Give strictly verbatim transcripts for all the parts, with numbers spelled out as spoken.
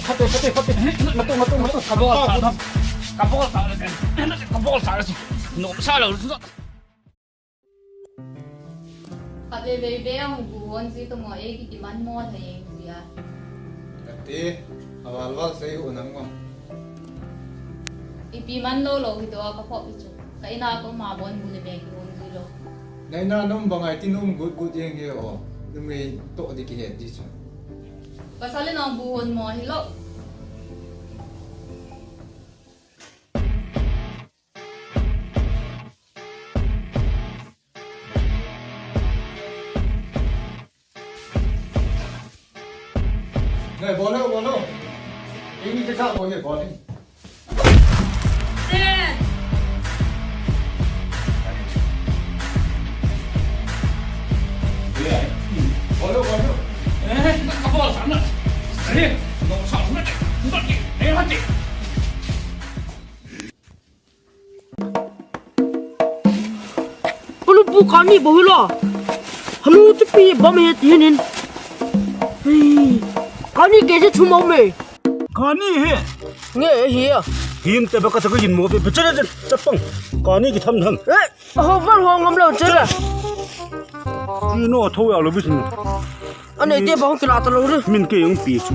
Khate, khate, khate. Matu, matu, matu. Kabol sa, kabol sa, kabol sa. Nom sa lo. Khat veve ve ang bu hon ji to mo e ki kiman mo thei eng ji a. Kati, awal wal sei u nang mo. Ipi man lo lo hi to a ka pop hi chu. Ka ina ko ma bon bu le me ki hon ji lo. Nei na nom bangai ti nom gut gut jeng he o. Numei to di ki het di chu. Pasal le nong bu hon mo hi lo. Nei, bol lo, bol lo. Ini kita bol ni, bol ni. Dad! Bol lo, bol lo. Eh, kabol sa na. Eh, no sa na. Ni, ni, eh, hati. Ulu pu kani bou hilo. Hanu chupi bam he ti hin. Hei. Kani ke je chuma me. Kani he. Nge he a. Him te ba ka ta ko yin mo pe pe cha cha cha pang. Kani ki tham tham. Eh, ho val ho ngam lo cha la. Ni no tho ya lo bi sin. Ane te ba hong kila ta lo re. Min ke yong pi chu.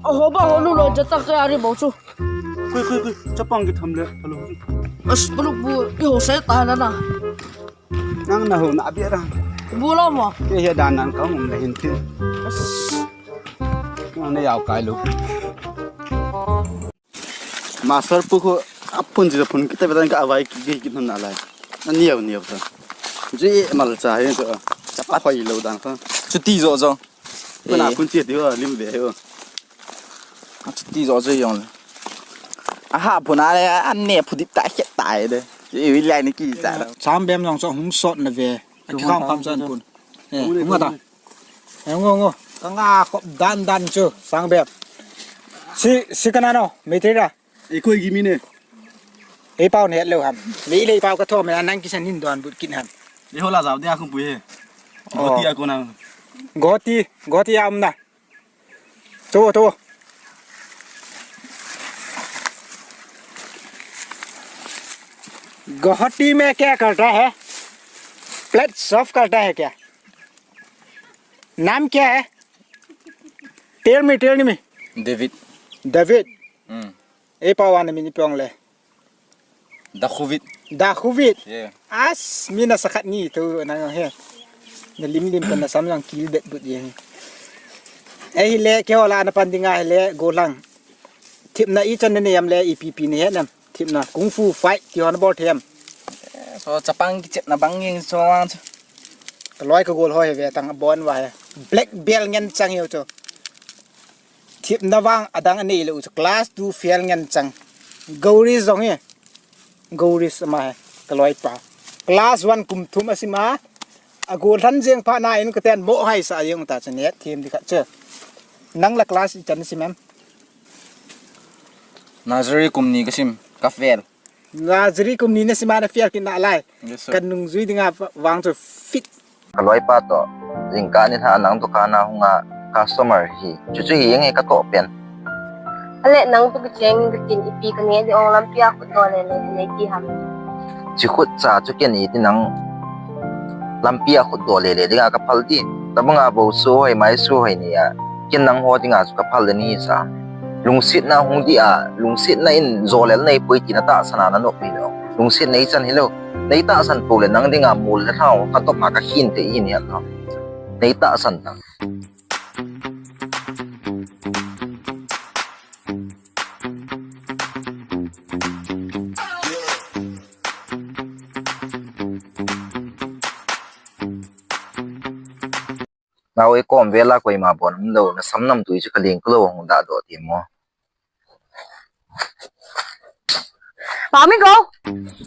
Ho ba ho nu lo ja ta ka ya ri bou chu. Koi, koi, koi, chapang ki tham le, hello. As, buluk bu, i ho sai ta na na. Nang na ho na bia ra. Bu lo mo. Ke he dan nan ka hum na hin tin. As. Nang na yau kai lo. Master pu ko apun ji pun kita betan ka awai ki ki ki na lai. Ani yau ni yau ta. Ji mal cha he to. Chapa khoi lo dan ka. Chuti jo jo. Puna pun ti ti ho lim ve ho. Chuti jo jo yong le. Aha puna le ane phu dip ta khet ta de. Ye wi lai ni ki ta. Sang bem jong so hung sot na ve. Ki kham kham san pun. Eh, hung ta. Eh, ngo ngo. Ka nga khop dan dan chu sang bem. Si si kana no, me te ra. Ei koi gi mi ne. Ei pau ne lo ham. Mei le pau ka tho me nang kisan hin don but kin ham. Ei ho la jao dia kum pui he. Goti a ko na. Goti, goti a um na. To to. Guwahati mein kya karta hai? Plate serve karta hai kya? Naam kya hai? Tell me, tell me. David. David. Hmm. Ei pau ana min pong le. Dakhuvit. Dakhuvit. Yeah. As mi na sakhat ni tu na he. Na lim lim pa na sam jong kil bet but ye. Ei le ke wala na pan dinga he le golang. Thipna ichan ne yam le ipi pi ne he nam. Thipna kung fu fight ki hon bol them. So chapang ki chepna bang yeng so wang chu. Ka loi ka gol ho he ve tang bon wa he. Black belt ngen chang yo chu. Thipna vang adang anei lou chu class two fail ngen chang. Gori jong hi. Gori sama hi. Ka loi pa. Class one kum thum asima. Agol than jeng pha na in ka ten mo hai sa jeng ta chu net thim di khat chu. Nang la class ichan sim em? Nursery kum ni ka sim, ka fail. Nursery kum ni na sima na fail kit na lai. Yes, sir. Ka nungjui dinga vang chu fit. Ka loipa to, jingkah ni lha nang dukan a hunga customer hi. Chuchu hi nge ka toh pen. Ale nang tu kicheng ka tin ipi ka nge di ong lampi a khut do le le nei ti ham. Chi khut cha chu ken iti nang lampi a khut do le le dinga ka phal ti. Tabanga bo su hoi mai su hoi ni a. Ken nang ho dinga chu ka phal le ni sa. Lungsetna hung di a, lungsetna in jolel nei poi tina tahsan a na nop hi lo. Lungsetna i chan hi lo. Nei tahsan po le nang dinga mol le thao ka top ma ka khin te i ni a. Nei tahsan ta. Nao e kom vela koima bon umlou, nasam namtui chu kaleng kalou hung dahdoh ti mo. Mami go.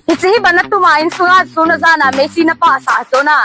Hiche hi bana tuma insunga suna jana Messi na pa sa chona.